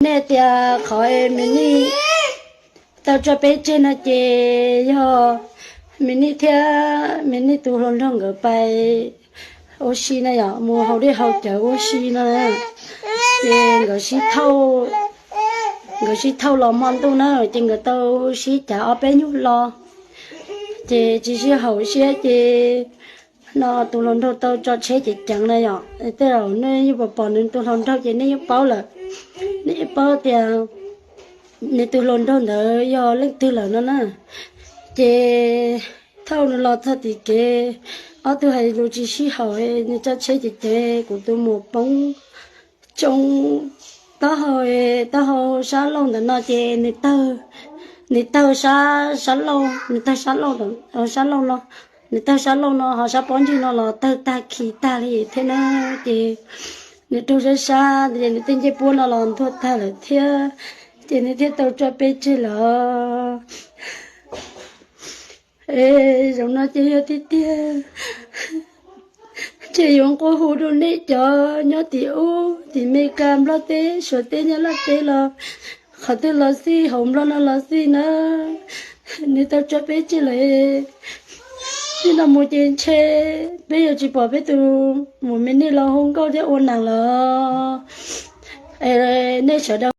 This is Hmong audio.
Nej tias qhov Me Nij tau tso peb tseg no ces yog Me Nij thiab Me Nij tus hluas nraug nkawd pais ua si na yom, mus haus dej haus cawv ua si no, ces nkawd sib thauj, nkawd sib thauj los hmo ntuj na, ces nkawd tau sib cav ob peb nyuag lo, ces tsis sib haum siab ces no tus hluas nraug tau tso tsheb ceev ceev na yom. Tej zaum nej yeej pom pom nws tus hluas nraug ces nej yeej paub lawm, nej yeej paub tias nws tus hluas nraug ntawd yog leej twg lawm no na. Ces thaum nws los txog tim kev, ob tug hais lus tsis sib haum, nws tso tsheb ceev ceev, kuv tus muam poob tsoo taub hau, taub hau sab laug ntawm no ces nws tawg, nws tawg sab, sab laug, nws tawg sab laug, sab laug no, nws tawg sab laug no ho sab pob ntseg no los tawg tag khi tag li thiab na. Ces nws raug sab sab ces nws tej ncej puab no los ntuag tag lawm thiab, ces nws thiaj tau tso peb tseg lawm. Es zaum no ces yog tiag tiag, ces yuav nqua hu rau nej cov nyob tim ub tim Meskas, Nplog teb, Suav teb, Nyab Laj teb los, qhov twg los xij, hauv Nplog no los xij na, nws tau tso peb tseg lawm. Txij no mus ces ntshe peb yuav tsis pom peb tus muam Me Nij los hu nkauj thiab ua neej lawm. Es nej sawv daws